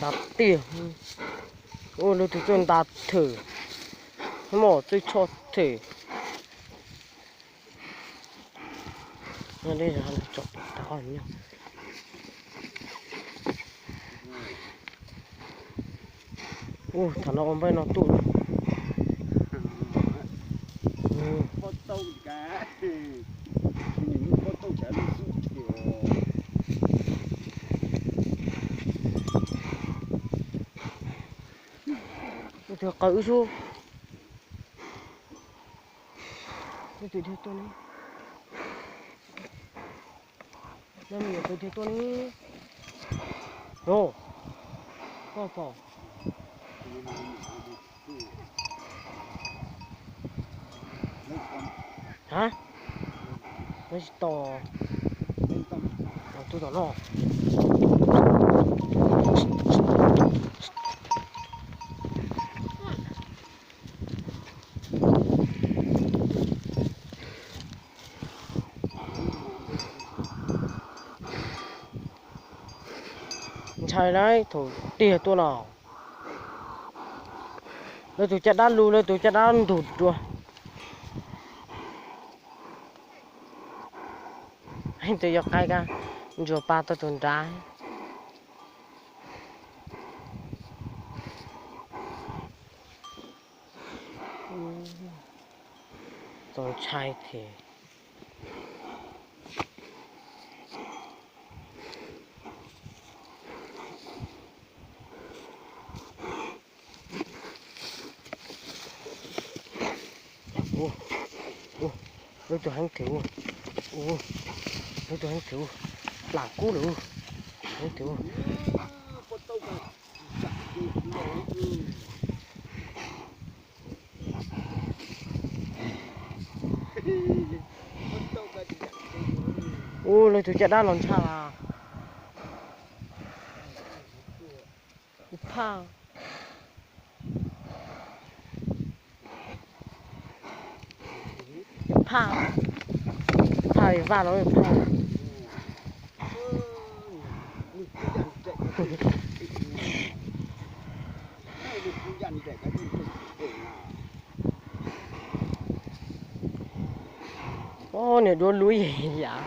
Tiag, ua lawv tus txawj nta them, mos txawj tshoj them. Dej tsom tag nyo. Ua thaum no ua npaj no tuaj. Tus qawv wb sub. Tus dhia tuaj ne. Tus dhia tuaj ne. Ov, koj pom. Ha, nws tsis tos. Tus tom no. Ntshai na, thaum tiag tuaj no. Lawv tus caj dab lug, lawv tus caj dab ntug dua. Tus yog qaib kab ntsuag pa tau tus nrad. Txaus ntshai thiab. Ua, ua, lub tus heev thiab ua. Ua, lub tus heev thiab ua. Lam kub lawm ua. Heev thiab ua. Ua, lawv tus caj dab los ntshai las. Phaj. Phaj, phaj vaj no phaj. Ov, niag duab lub yam.